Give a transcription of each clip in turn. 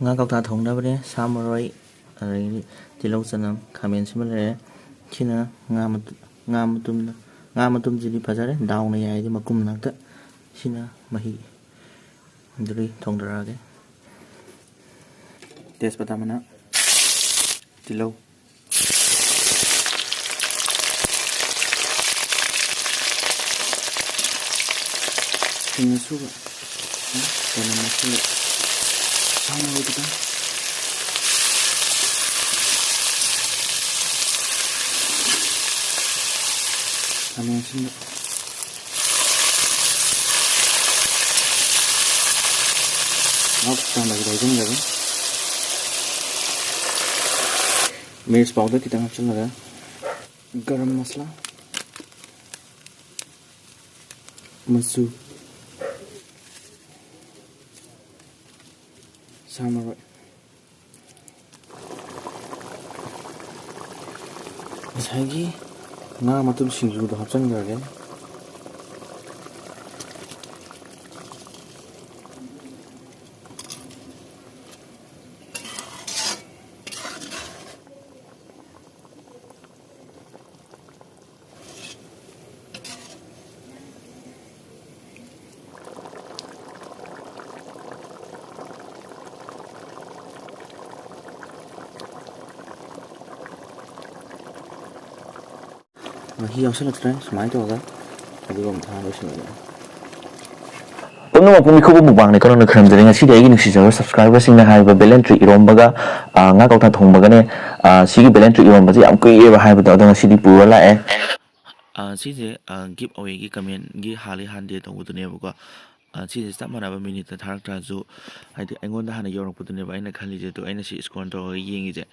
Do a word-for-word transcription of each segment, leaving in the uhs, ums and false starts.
ꯉꯥ ꯀꯧꯇꯥ ꯊꯣꯡꯅꯕꯅꯦ ꯁꯥ ꯃꯔꯣꯏ, ꯑꯗꯒꯤ ꯇꯤꯜꯍꯧ, ꯆꯅꯝ, ꯈꯥꯃꯦꯟ ꯁꯤꯃ ꯂꯩꯔꯦ꯫ ꯁꯤꯅ ꯉꯥ ꯃꯇꯨ-, ꯉꯥ ꯃꯇꯨꯝꯗ, ꯉꯥ ꯃꯇꯨꯝꯁꯤꯗꯤ ꯐꯖꯔꯦ, ꯗꯥꯎꯅ ꯌꯥꯏꯗꯤ ꯃꯀꯨꯝ ꯉꯥꯛꯇ꯫ ꯁꯤꯅ ꯃꯍꯤ꯫ ꯑꯗꯨꯗꯤ ꯊꯣꯡꯗꯔꯛꯑꯒꯦ꯫ ꯇꯦꯖꯄꯇꯥ ꯃꯅꯥ, ꯇꯤꯜꯍꯧ, ꯁꯤꯡ ꯑꯁꯨꯕ, ꯆꯅꯝ ꯑꯁꯨꯕ, ꯁꯥ ꯃꯔꯣꯏ ꯈꯤꯇꯪ, ꯈꯥꯃꯦꯟ ꯑꯁꯤꯟꯕ꯫ ꯉꯥꯏꯍꯥꯛ ꯆꯥꯝꯕꯁꯤꯗ ꯍꯩꯖꯤꯟꯈ꯭ꯔꯒ, ꯃꯤꯔꯆ ꯄꯥꯎꯗꯔ ꯈꯤꯇꯪ ꯍꯥꯞꯆꯤꯜꯂꯒ, ꯒꯔꯝ ꯃꯁꯂꯥ, ꯃꯆꯨ, ꯁꯥ ꯃꯔꯣꯏ, ꯉꯁꯥꯏꯒꯤ ꯉꯥ ꯃꯇꯨꯝ ꯁꯤꯡꯖꯨꯗꯣ ꯍꯥꯞꯆꯤꯟꯈ꯭ꯔꯒꯦ꯫ ꯃꯍꯤ ꯌꯥꯎꯁꯜꯂꯛꯇ꯭ꯔꯦ꯫ ꯁꯨꯃꯥꯏꯅ ꯇꯧꯔꯒ ꯑꯗꯨꯒ ꯑꯃꯨꯛ ꯊꯥ ꯂꯣꯏꯁꯤꯜꯂꯒꯦ꯫ ꯄꯨꯝꯅꯃꯛꯄꯨ ꯃꯤꯀꯨꯞ ꯑꯃ ꯃꯨꯛꯕꯥꯡꯅꯦ ꯀꯔꯝꯅ ꯈꯨꯔꯨꯝꯖꯔꯤ꯫ ꯉꯁꯤꯗꯤ ꯑꯩꯒꯤ ꯅꯨꯡꯁꯤꯖꯕ ꯁꯕꯁꯀ꯭ꯔꯥꯏꯕꯔꯁꯤꯡꯅ ꯍꯥꯏꯔꯤꯕ ꯕꯦꯂꯦꯟꯇ꯭ꯔꯤ ꯏꯔꯣꯝꯕꯒ, ꯑ, ꯉꯥ ꯀꯧꯇꯥ ꯊꯣꯡꯕꯒꯅꯦ꯫ ꯑ, ꯁꯤꯒꯤ ꯕꯦꯂꯦꯟꯇ꯭ꯔꯤ ꯏꯔꯣꯝꯕꯁꯦ ꯌꯥꯝ ꯀꯨꯏꯔꯦꯕ ꯍꯥꯏꯕꯗꯣ, ꯑꯗꯣ ꯉꯁꯤꯗꯤ ꯄꯨꯔ ꯂꯥꯛꯑꯦ꯫ ꯑ, ꯁꯤꯁꯦ, ꯑ, ꯒꯤꯐ ꯑꯋꯦꯒꯤ ꯀꯃꯦꯟꯒꯤ ꯍꯥꯜꯂꯤ ꯍꯥꯟꯗꯦ ꯇꯧꯕꯗꯨꯅꯦꯕꯀꯣ꯫ ꯑ, ꯁꯤꯁꯦ ꯆꯞ ꯃꯥꯟꯅꯕ ꯃꯤꯅꯤꯠꯇ ꯊꯥꯔꯛꯇ꯭ꯔꯁꯨ, ꯍꯥꯏꯗꯤ ꯑꯩꯉꯣꯟꯗ ꯍꯥꯟꯅ ꯌꯧꯔꯛꯄꯗꯨꯅꯦꯕ ꯑꯩꯅ ꯈꯜꯂꯤꯁꯦ꯫ ꯑꯗꯣ ꯑꯩꯅ ꯁꯤ ꯁ꯭ꯀꯣꯜ ꯇꯧꯔꯒ ꯌꯦꯡꯉꯤꯁꯦ,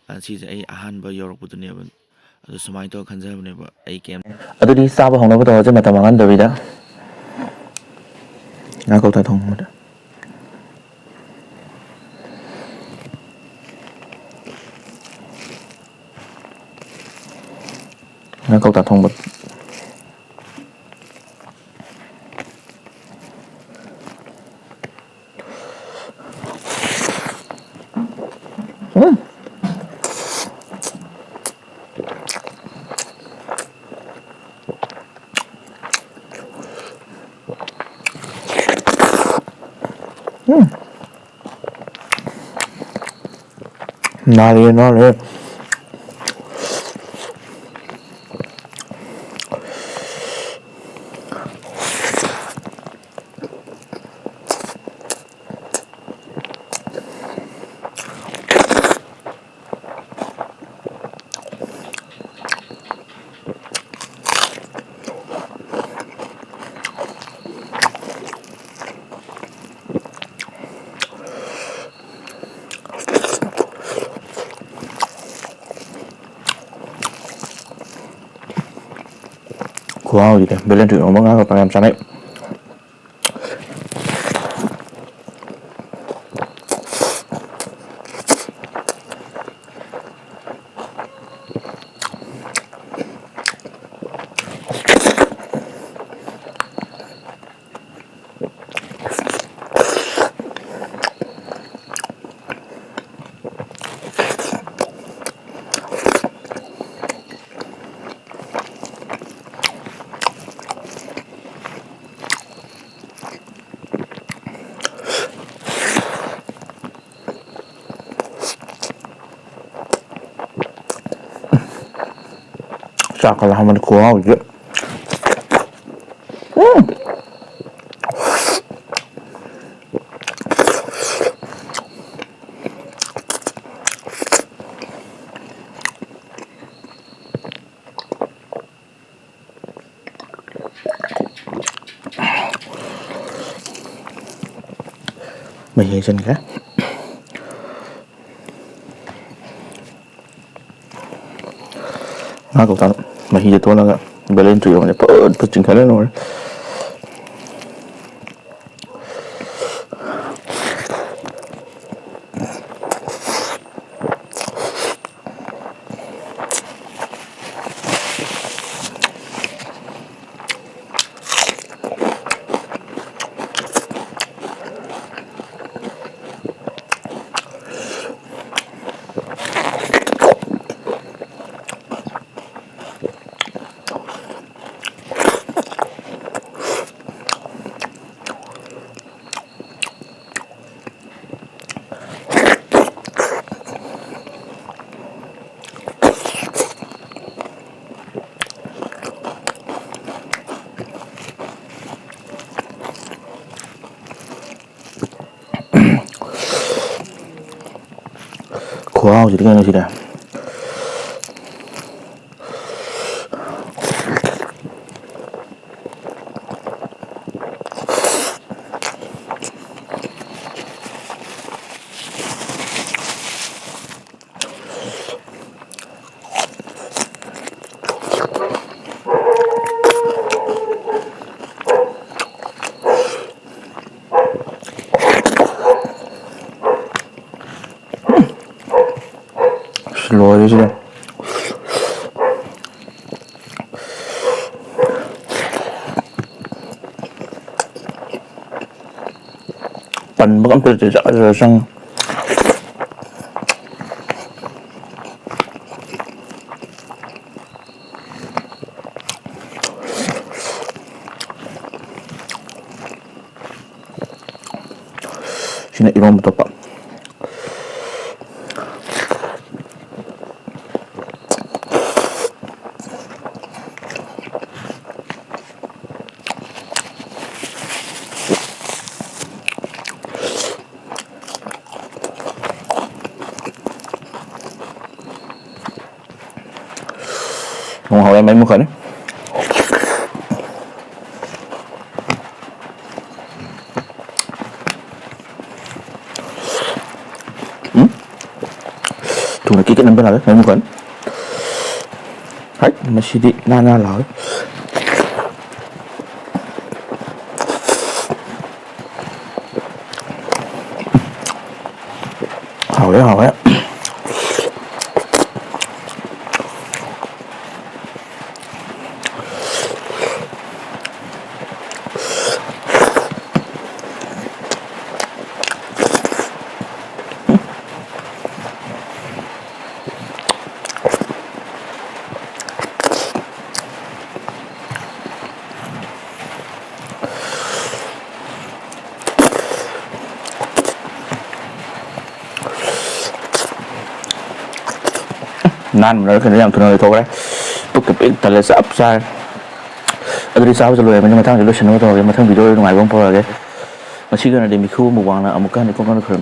ꯑ, ꯁꯤꯁꯦ ꯑꯩ ꯑꯍꯥꯟꯕ ꯌꯧꯔꯛꯄꯗꯨꯅꯦꯕ꯫ ꯑꯗꯨ ꯁꯨꯃꯥꯏꯅ ꯇꯧꯔ ꯈꯟꯖꯕꯅꯦꯕ ꯑꯩ ꯀꯩꯝ꯫ ꯑꯗꯨꯗꯤ ꯆꯥꯕ ꯍꯧꯅꯕ ꯇꯧꯔꯁꯦ ꯃꯇꯝ ꯃꯥꯡꯍꯟꯗꯕꯤꯗ꯫ ꯉꯥ ꯀꯧꯇꯥ ꯊꯣꯡꯕꯗ꯫ ꯉꯥ ꯀꯧꯇꯥ ꯊꯣꯡꯕ꯫ ꯎꯝ꯫ ꯅꯥꯔꯦ, ꯅꯥꯔꯦ꯫ ꯈꯨꯍꯥꯎꯁꯤꯗꯤ ꯕꯦꯂꯦꯟꯗ꯭ꯔꯤ ꯏꯔꯣꯝꯕ ꯉꯥꯒ ꯐꯅꯌꯥꯝ ꯆꯥꯅꯩ꯫ ꯆꯥꯛꯀ ꯂꯥꯝꯃꯗꯤ ꯈꯨꯍꯥꯎꯁꯤꯗꯤ꯫ ꯎꯝ꯫ ꯃꯍꯤ ꯍꯩꯖꯤꯟꯈ꯭ꯔꯦ꯫ ꯉꯥ ꯀꯧꯇꯥꯗ ꯃꯍꯤꯁꯦ ꯇꯣꯠꯂꯒ ꯕꯦꯂꯦꯟꯗ꯭ꯔꯤ ꯑꯣꯏꯅ ꯐꯨꯠ ꯐꯨꯠ ꯆꯤꯡꯈꯠꯂ ꯂꯣꯏꯔꯦ꯫ ꯈꯨꯍꯥꯎꯁꯤꯗꯤ ꯀꯩꯅꯣ ꯁꯤꯗꯤ꯫ ꯑꯁ, ꯂꯣꯏꯔꯦ ꯁꯤꯗꯤ꯫ ꯄꯟꯕꯒ ꯑꯝꯇ ꯂꯩꯇꯦ, ꯖꯔ ꯖꯔ ꯆꯪꯉꯤ꯫ ꯁꯤꯅ ꯏꯔꯣꯝꯕ ꯇꯣꯠꯄ꯫ ꯅꯣꯡ ꯍꯧꯔꯦ, ꯃꯩ ꯃꯨꯠꯈ꯭ꯔꯅꯤ꯫ ꯎꯝ? ꯊꯨꯅ ꯀꯤꯛ ꯀꯤꯛ ꯅꯝꯕ ꯂꯥꯛꯑꯦ, ꯃꯩ ꯃꯨꯠꯈ꯭ꯔꯅꯤ꯫ ꯍꯥꯏ, ꯃꯁꯤꯗꯤ ꯅꯥꯟ ꯅꯥꯟ ꯂꯥꯎꯋꯦ꯫ ꯍꯥꯎꯔꯦ, ꯍꯥꯎꯔꯦ꯫ ꯅꯥꯟꯕꯅꯔ ꯀꯩꯅꯣ ꯌꯥꯝ ꯊꯨꯅ ꯂꯣꯏꯊꯣꯛꯈ꯭ꯔꯦ꯫ ꯄꯨꯛꯀ ꯄꯤꯛ ꯊꯜꯂꯦ, ꯆꯞ ꯆꯥꯔꯦ꯫ ꯑꯗꯨꯗꯤ ꯆꯥꯕꯁꯨ ꯂꯣꯏꯔꯕꯅꯤꯅ ꯃꯊꯪꯁꯨ ꯂꯣꯏꯁꯤꯟꯅꯕ ꯇꯧꯔꯒꯦ꯫ ꯃꯊꯪ video ꯅꯨꯡꯉꯥꯏꯕ ꯑꯃ ꯄꯨꯔꯛꯑꯒꯦ꯫ ꯉꯁꯤꯒꯤ ꯑꯣꯏꯅꯗꯤ ꯃꯤꯈꯨ ꯃꯨꯛꯕꯥꯡꯅ ꯑꯃꯨꯛꯀ ꯍꯟꯅ ꯏꯀꯣꯟ ꯀꯣꯟꯅ ꯈꯨꯔꯨꯝ